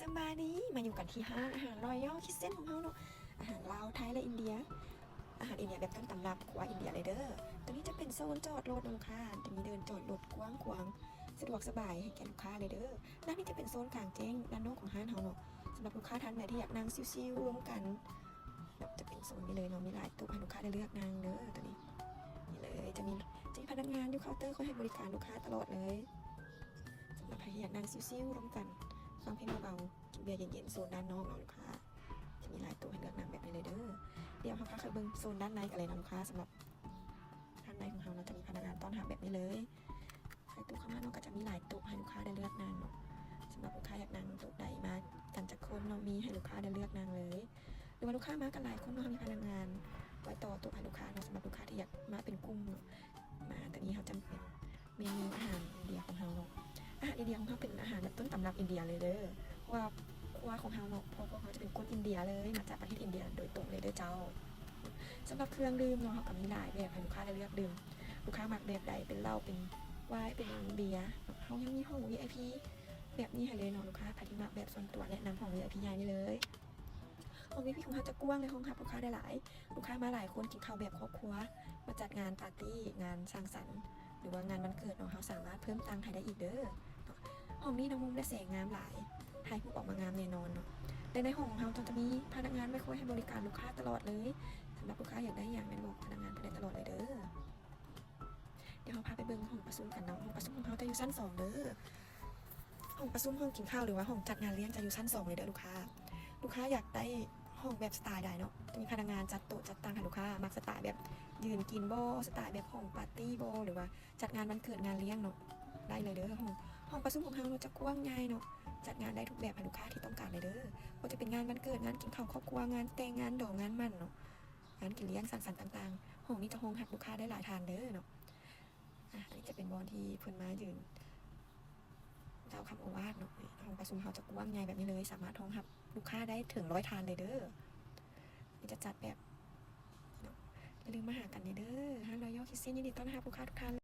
ສະບາຍດີ ມາຢູ່ກັນທີ່ຮ້ານອາຫານ Royal Kitchen ຂອງເຮົາເນາະ ອາຫານລາວ ໄທ ແລະ ອິນເດຍ. ອາຫານອິນເດຍແບບຕົ້ນຕຳລັບ ຄົວອິນເດຍເລີຍເດີ້. ຕົວນີ້ຈະເປັນໂຊນຈອດລົດເນາະລູກຄ້າ ຈະມີເດີ່ນຈອດລົດກວ້າງຂວາງ ສະດວກສະບາຍໃຫ້ແກ່ລູກຄ້າເລີຍເດີ້. ດ້ານນີ້ຈະເປັນໂຊນກາງແຈ້ງ ດ້ານນອກຂອງຮ້ານເຮົາເນາະ. ສຳລັບລູກຄ້າທ່ານໃດທີ່ຢາກນັ່ງຊິວໆ ລວມກັນ ແບບຈະເປັນໂຊນນີ້ເລີຍເນາະ ມີຫຼາຍໂຕະໃຫ້ລູກຄ້າໄດ້ເລືອກນັ່ງເດີ້. ຕົວນີ້ ນີ້ເລີຍ ຈະມີ ຈະມີພະນັກງານຢູ່ເຄົາເຕີ ຄອຍໃຫ້ບໍລິການລູກຄ້າຕະຫຼອດເລີຍ. ສຳລັບໃຜທີ່ຢາກນັ່ງຊິວໆ ລວມກັນ ຟັງເພງເບົາໆ ກິນເບຍເຢັນໆ ໂຊນດ້ານນອກເນາະລູກຄ້າ ຈະມີຫຼາຍໂຕະໃຫ້ເລືອກນັ່ງແບບນີ້ເລີຍເດີ້. ດຽວເຮົາພາເຂົ້າໄປເບິ່ງໂຊນດ້ານໃນກັນເລີຍເນາະລູກຄ້າ. ສຳລັບດ້ານໃນຂອງເຮົາເນາະ ຈະມີພະນັກງານຕ້ອນຮັບແບບນີ້ເລີຍ. ໃນໂຕະເຂົ້າມາເນາະ ກໍຈະມີຫຼາຍໂຕະໃຫ້ລູກຄ້າໄດ້ເລືອກນັ່ງເນາະ. ສຳລັບລູກຄ້າຢາກນັ່ງໂຕະໃດ ມາກັນຈັກຄົນເນາະ ມີໃຫ້ລູກຄ້າໄດ້ເລືອກນັ່ງເລີຍ. ຫຼືວ່າລູກຄ້າມາກັນຫຼາຍຄົນເນາະ ເຮົາມີພະນັກງານໄວ້ຕໍ່ໂຕະໃຫ້ລູກຄ້າເນາະ. ສຳລັບລູກຄ້າທີ່ຢາກມາເປັນກຸ່ມເນາະ ມາ ຕອນນີ້ເຮົາຈະເປັນເມນູອາຫານອິນເດຍຂອງເຮົາເນາະ. ອາຫານອິນເດຍຂອງເຮົາເປັນອາຫານແບບຕົ້ນຕຳລັບອິນເດຍເລີຍເດີ້ ເພາະວ່າຄົວຂອງເຮົາເນາະ ພວກເຮົາຈະເປັນຄົນອິນເດຍເລີຍ ມາຈາກປະເທດອິນເດຍໂດຍຕົງເລີຍເດີ້ເຈົ້າ. ສຳລັບເຄື່ອງດື່ມເນາະ ເຮົາກໍມີຫຼາຍແບບໃຫ້ລູກຄ້າໄດ້ເລືອກດື່ມ. ລູກຄ້າມັກແບບໃດ ເປັນເຫຼົ້າ ເປັນໄວນ໌ ເປັນເບຍ. ເຮົາຍັງມີຫ້ອງ ວີໄອພີ ແບບນີ້ໃຫ້ເລີຍເນາະລູກຄ້າ. ໃຜທີ່ມັກແບບສ່ວນຕົວ ແນະນຳຫ້ອງ ວີໄອພີ ໃຫຍ່ນີ້ເລີຍ. ຫ້ອງ ວີໄອພີ ຂອງເຮົາຈະກວ້າງ ແລະ ຮອງຮັບລູກຄ້າໄດ້ຫຼາຍ. ລູກຄ້າມາຫຼາຍຄົນ ກິນເຂົ້າແບບຄອບຄົວ ມາຈັດງານປາຕີ້ ງານສັງສັນ ຫຼືວ່າງານວັນເກີດເນາະ ເຮົາສາມາດເພີ່ມຕັ່ງໃຫ້ໄດ້ອີກເດີ້. ຫ້ອງນີ້ເນາະ ມຸມ ແລະ ແສງງາມຫຼາຍ ຖ່າຍຮູບອອກມາງາມແນ່ນອນເນາະ. ແລະ ໃນຫ້ອງຂອງເຮົາຈະມີພະນັກງານໄວ້ຄອຍໃຫ້ບໍລິການລູກຄ້າຕະຫຼອດເລີຍ. ສຳລັບລູກຄ້າຢາກໄດ້ຫຍັງແມ່ນບອກພະນັກງານເພິ່ນໄດ້ຕະຫຼອດເລີຍເດີ້. ດຽວເຮົາພາໄປເບິ່ງຫ້ອງປະຊຸມກັນເນາະ. ຫ້ອງປະຊຸມຂອງເຮົາຈະຢູ່ຊັ້ນສອງເດີ້. ຫ້ອງປະຊຸມ ຫ້ອງກິນເຂົ້າ ຫຼືວ່າຫ້ອງຈັດງານລ້ຽງຈະຢູ່ຊັ້ນສອງເລີຍເດີ້ລູກຄ້າ. ລູກຄ້າຢາກໄດ້ຫ້ອງແບບສະໄຕໃດເນາະ ຈະມີພະນັກງານຈັດໂຕະຈັດຕັ່ງໃຫ້ລູກຄ້າ. ມັກສະໄຕແບບຢືນກິນບໍ ສະໄຕແບບຫ້ອງປາຕີ້ບໍ ຫຼືວ່າຈັດງານວັນເກີດງານລ້ຽງເນາະ ໄດ້ເລີຍເດີ້. ຫ້ອງ ຫ້ອງປະຊຸມຂອງເຮົາເນາະ ຈະກວ້າງໃຫຍ່ເນາະ ຈັດງານໄດ້ທຸກແບບໃຫ້ລູກຄ້າທີ່ຕ້ອງການເລີຍເດີ້. ບໍ່ວ່າຈະເປັນງານວັນເກີດ ງານກິນເຂົ້າຄອບຄົວ ງານແຕ່ງ ງານດອງ ງານໝັ້ນເນາະ ງານກິນລ້ຽງສັງສັນຕ່າງໆ. ຫ້ອງນີ້ຈະຮອງຮັບລູກຄ້າໄດ້ຫຼາຍທ່ານເດີ້ເນາະ. ອາ ອັນນີ້ຈະເປັນບ່ອນທີ່ເພິ່ນມາຢືນກ່າວຄຳໂອວາດເນາະ. ຫ້ອງປະຊຸມເຮົາຈະກວ້າງໃຫຍ່ແບບນີ້ເລີຍ ສາມາດຮອງຮັບລູກຄ້າໄດ້ເຖິງຮ້ອຍທ່ານເລີຍເດີ້. ນີ້ຈະຈັດແບບ ເນາະ. ຢ່າລືມມາຫາກັນເດີ້ ຮ້ານ Royal Kitchen ຍິນດີຕ້ອນຮັບລູກຄ້າທຸກທ່ານ.